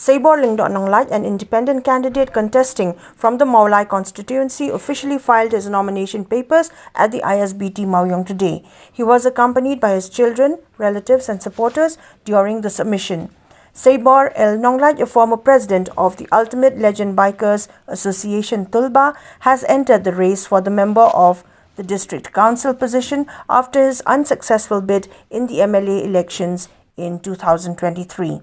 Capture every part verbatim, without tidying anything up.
Seibor Lyngdoh Nonglait, an independent candidate contesting from the Mawlai constituency, officially filed his nomination papers at the I S B T Mawiong today. He was accompanied by his children, relatives, and supporters during the submission. Seibor L Nonglait, a former president of the Ultimate Legend Bikers Association Tulba, has entered the race for the member of the district council position after his unsuccessful bid in the M L A elections in two thousand twenty-three.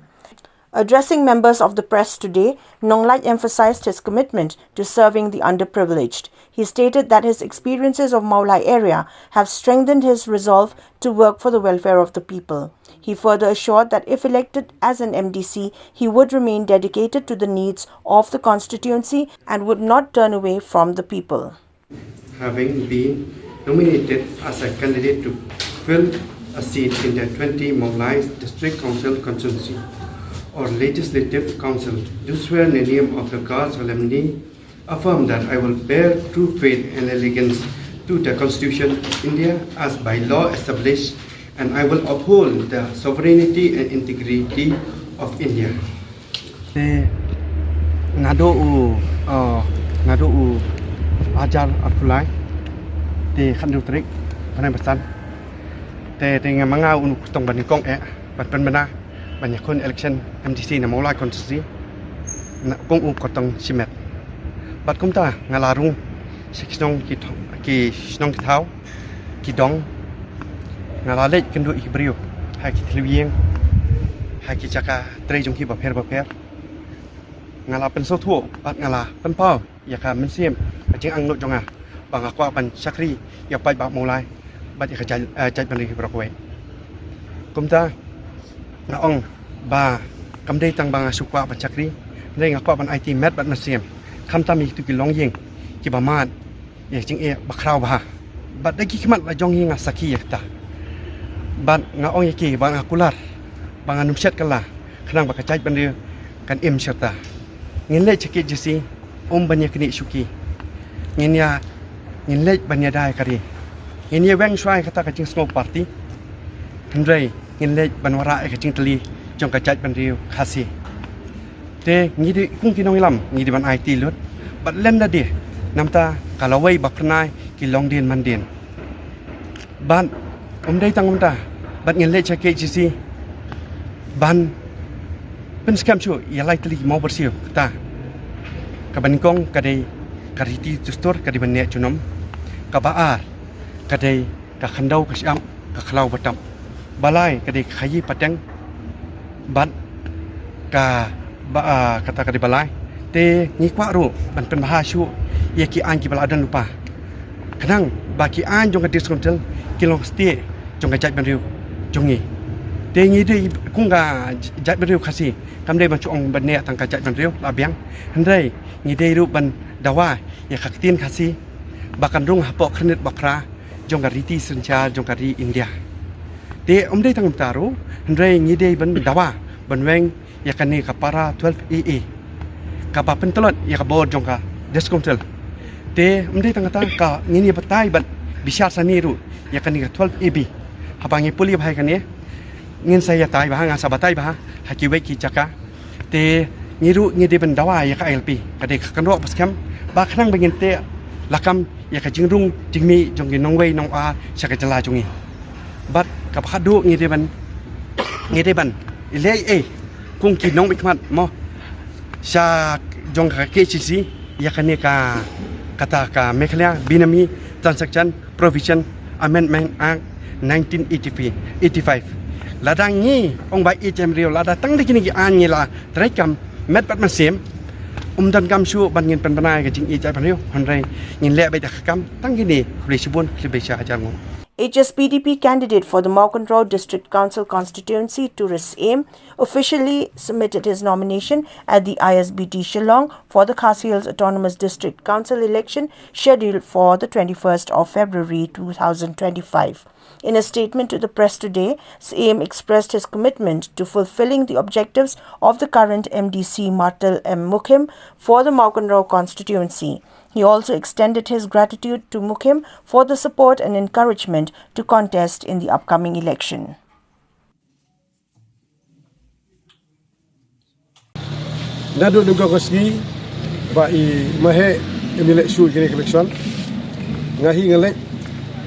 Addressing members of the press today, Nonglait emphasized his commitment to serving the underprivileged. He stated that his experiences of Mawlai area have strengthened his resolve to work for the welfare of the people. He further assured that if elected as an M D C, he would remain dedicated to the needs of the constituency and would not turn away from the people. Having been nominated as a candidate to fill a seat in the twenty Mawlai District Council constituency or Legislative Council, do swear in the name of the God Solemnly affirm that I will bear true faith and allegiance to the Constitution of India as by law established, and I will uphold the sovereignty and integrity of India. Te nga dooh u, nga dooh u hajar arphew lai, te khathynriew tarik bnai ba san. Te te nga manga u kyrtong ba nyngkong eh ban pynbna ban ïakhun election MDC na Mawlai constituency na kong u kyrtong shimet. Bad kumta nga la rung sha ki shnong ki thaw, ki shnong ki thaw, ki dong. Nga la leit kynduh ïa ki briew ha ki thliew ïing, ha ki jaka trei jong ki bapher bapher. Nga la pynsngewthuh bad nga la pynpaw ïa ka mynsiem, ka jingangnud jong nga ba nga kwah ban shakri ïa u paidbah Mawlai bad ïa ka jaitbynriew baroh kawei. Kumta nga ong ba kam dei tang ba nga shu kwah ban shakri, hynrei nga kwah ban aiti met bad mynsiem, khamtam ïa kitu ki longïing kiba mad ïa ka jingeh bakhraw bha. Bad da ki khmat la jong ngi nga sakhi ïa kata. Bad nga ong ïa ki ba nga kular, ba ngan ym shet kylla, khnang ba ka jaitbynriew kan im shirta. Ngin leit sha KHADC ym ban ïa knieh shuki. Ngin ïa, ngin leit ban ïada ïa ka ri. Ngin ïa weng shuwa ïa kata ka jingsngew party. Hynrei ngin leit ban wanrah ïa ka jingtylli jong ka jaitbynriew Khasi. Te ngi dei kum ki nongïalam ngi dei ban aiti lut bad lem da dei namta ka lawei ba phyrnai ki longdien mandien. Bad ym dei tang kumta bad ngin leit sha KHADC ban pynskhem shuh ïa lai tylli ki mawbyrsiew kata. Kaba nyngkong ka dei ka riti dustur ka dei ban neh junom. Kaba ar ka dei ka khyndew ka shyiap ka khlaw ba tap. Ba lai ka dei ka khaïi pateng bad ka ba kata ka dei ba lai. Te ngi kwah ruh ban pynbha shuh ïa ki aiñ kiba la don lypa khnang ba ki aiñ jong ka District Council ki long stieh jong ka jaitbynriew jong ngi. Te ngi dei kum ka jaitbynriew Khasi kam dei ban shu ong ban neh tang ka jaitbynriew la biang, hynrei ngi dei ruh ban dawa ïa ka ktien Khasi ba kan rung hapoh khyrnit ba phra jong ka riti synshar jong ka ri India. Te ym dei tang kumta ruh, hynrei ngi dei ban dawa ban weng ïa kane ka para twelve A A kaba pyntlot ïa ka bor jong ka District Council. Te ym dei tang kata, ka ngin ïa batai bad bishar sani ruh ïa kane ka twelve A B. Haba ngi pule bha ïa kane ngin sa ïatai bha, ngan sa batai bha ha kiwei ki jaka. Te ngi ruh ngi dei ban dawa ïa ka ILP, ka dei ka kynroh ba skhem ba khnang ba ngin teh lakam ïa ka jingrung jingmih jong ki nongwei nongwar sha ka jylla jong ngi. Bad kaba khatduh ngi dei ban, ngi dei ban leh ei kum ki nongmihkhmat mo sha jong ka KHADC ïa kane ka, kata ka Meghalaya Benami Transaction Provision Amendment Act nineteen eighty-five. Lada ngi ong ba ïeit jaitbynriew, lada tang da kine ki aiñ ngi la treikam met bad mynsiem, ym donkam shuh ban ngin pynbna ïa ka jingïeit jaitbynriew, hynrei ngin leh beit da ka kam tang kine. Khublei shibun, khublei shihajar nguh. H S P D P candidate for the Mawkynrew District Council constituency, Tourist Syiem, officially submitted his nomination at the I S B T Shillong for the Khasi Hills Autonomous District Council election scheduled for the twenty-first of February two thousand twenty-five. In a statement to the press today, Syiem expressed his commitment to fulfilling the objectives of the current M D C Martel M Mukhim for the Mawkynrew constituency. He also extended his gratitude to Mukhim for the support and encouragement to contest in the upcoming election. Naduh nyngkong ka sngi ba i Maheh im ïaleh shuh ïa kane ka election, nga hi nga leit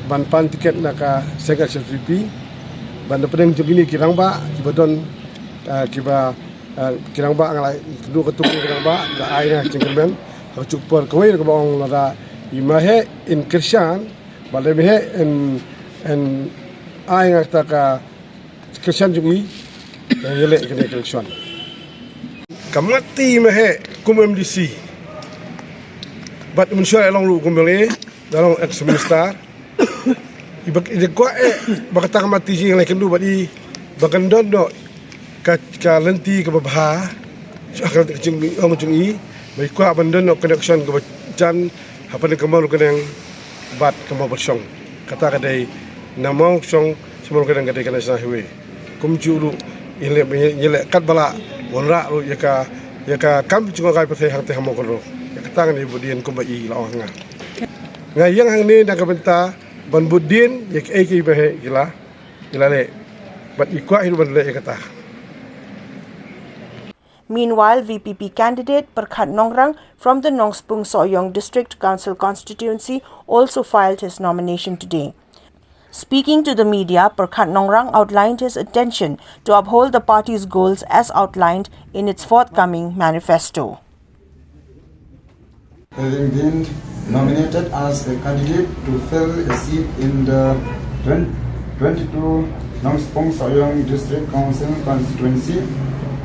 ban pan tiket na ka seng ka H S P D P ban da pdeng jong kine ki rangbah kiba don, ah, kiba, ah, ki rangbah, nga la kynduh katto katne ki rangbah, la ai nga ka jingkyrmen ha kajuh ka por. Kawei ruh kaba ong lada i Maheh in kyrshan, ba lada i Maheh in, in ai nga kata ka kyrshan jong i, ngan ïaleh kane ka election. Ka mat i Maheh kum M D C, bad i Mynshuwa i long ruh kum M L A, da long ex minister. I ba, i da kwah eh ba kata ka mat i jong i, nga la kynduh bad i ba kan don noh ka, ka lynti kaba bha, ka jingong jong i, ba i kwah ban don noh connection kaba jan hapdeng ka Mawlynnai bad ka Mawbyrshong. Kata ka dei na Mawbyrshong sha Mawlynnai ka dei ka National Highway. Kumjuh ruh ngi leh, ngi leh katba lah wanrah ruh ïa ka, ïa ka kam jingïohi pyrthei hangtei ha Mawkynrew. Ïa kata ngan ïa bud dien kumba i la ong ha nga. Nga ïeng hangne na ka bynta ban bud dien ïa kaei kaei ba heh ki la, ki la leh. Bad i kwah hi ruh ban leh ïa kata. Meanwhile, V P P candidate Pyrkhat Nongrang from the Nongspung Sohiong District Council constituency also filed his nomination today. Speaking to the media, Pyrkhat Nongrang outlined his intention to uphold the party's goals as outlined in its forthcoming manifesto. Having been nominated as a candidate to fill a seat in the twenty-two Nongspung Sohiong District Council constituency,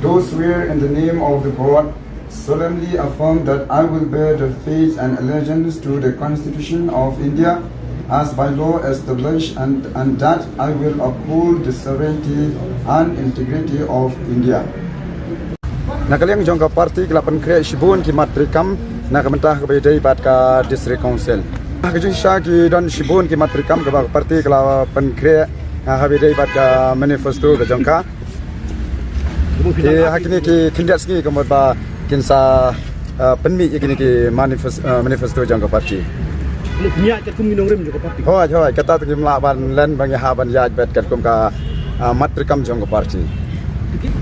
do swear in the name of the God, solemnly affirm that I will bear the faith and allegiance to the Constitution of India as by law established and, and that I will uphold the sovereignty and integrity of India. Na ka liang jong ka party ka la pynkhreh shibun ki mat treikam na ka bynta kaba ïadei bad ka District Council. Ha ka jingshisha ki don shibun ki mat treikam kaba ka party ka la pynkhreh, ah, haba ïadei bad ka manifesto ka jong ka. Te ha kine ki khyndiat sngi ka mut ba kin sa, ah, pynmih ïa kine ki manifest-, ah, manifesto jong ka party. Hooid, hooid, kata te ngim lah ban len ba ngi hap ban ïaid beit katkum ka, ah, mat treikam jong ka party.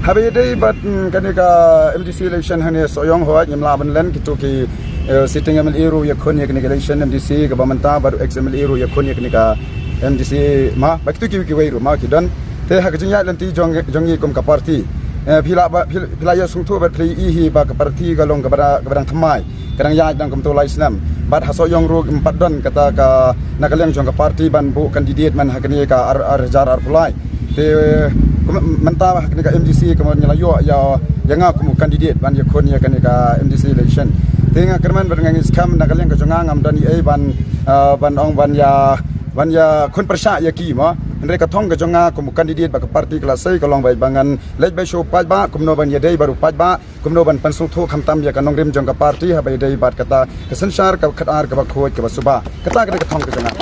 Haba ïadei bad, mm, kane ka M D C election hangne Sohiong, hooid, ngim lah ban len, kito ki, eh, sitting M L A ruh ïakhun ïa kane ka election M D C kaba mynta, bad ex M L A ruh ïakhun ïa kane ka M D C ma, bad kito ki, kiwei ruh ma ki don. Te ha ka jingïaid lynti jong, jong ngi kum ka party, eh, phi la ba, phi, phi la ïohsngewthuh bad phi la ïohi ba ka party ka long kaba da, kaba dang thymmai, ka dang ïaid dang kumto lai snem. Bad ha Sohiong ruh ym pat don kata ka, na ka liang jong ka party ban buh candidate man ha kane ka ar, ar hajar arphew lai. Te, eh, kum, mynta ha kane ka M D C ka mon ngi la ïoh ïa, ïa nga kum candidate ban ïakhun ïa kane ka M D C election. Te nga kyrmen bad nga ngeit skhem na ka liang ka jong nga ngam don ei ei ban, ah, ban ong ban ïa, ban ïakhun pyrshah ïa ki mo. Hynrei ka thong ka jong nga kum candidate bad ka party ka la sei ka long ba ngan leit beit sha u paidbah, kumno ban ïadei bad u paidbah, kumno ban pynsngewthuh khamtam ïa ka nongrim jong ka party haba ïadei bad kata ka synshar kaba khatar, kaba khuid, kaba suba. Kata ka dei ka thong ka jong nga.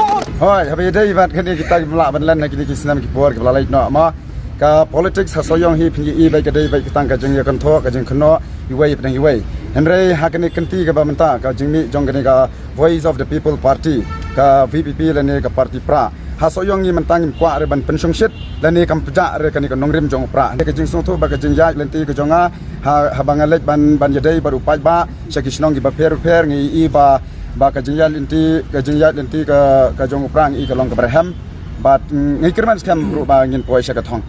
Hooid, haba ïadei bad kane kita kim lah ban len ha kine ki snem ki por kiba la leit noh ma. Ka politics ha Sohiong hi phin ïohi beit ka dei beit tang ka jingïakynthoh, ka jingkynnoh iwei hapdeng iwei. Hynrei ha kane ka kynti kaba mynta, ka jingmih jong kane ka Voice of the People Party, ka V P P lane ka party pra, ha Sohiong ngi mynta ngim kwah re ban pynshongshit lane kam pjah re kane ka nongrim jong u pra. Ka jingsngewthuh bad ka jingïaid lynti ka jong nga ha, haba nga leit ban, ban ïadei bad u paidbah sha ki shnong kiba pher pher, ngi ïohi ba, ba ka jingïaid lynti, ka jingïaid lynti ka, ka jong u pra ngi ïohi ka long kaba rhem. Bad, mm, ngi kyrmen skhem ruh ba ngin poi sha ka thong.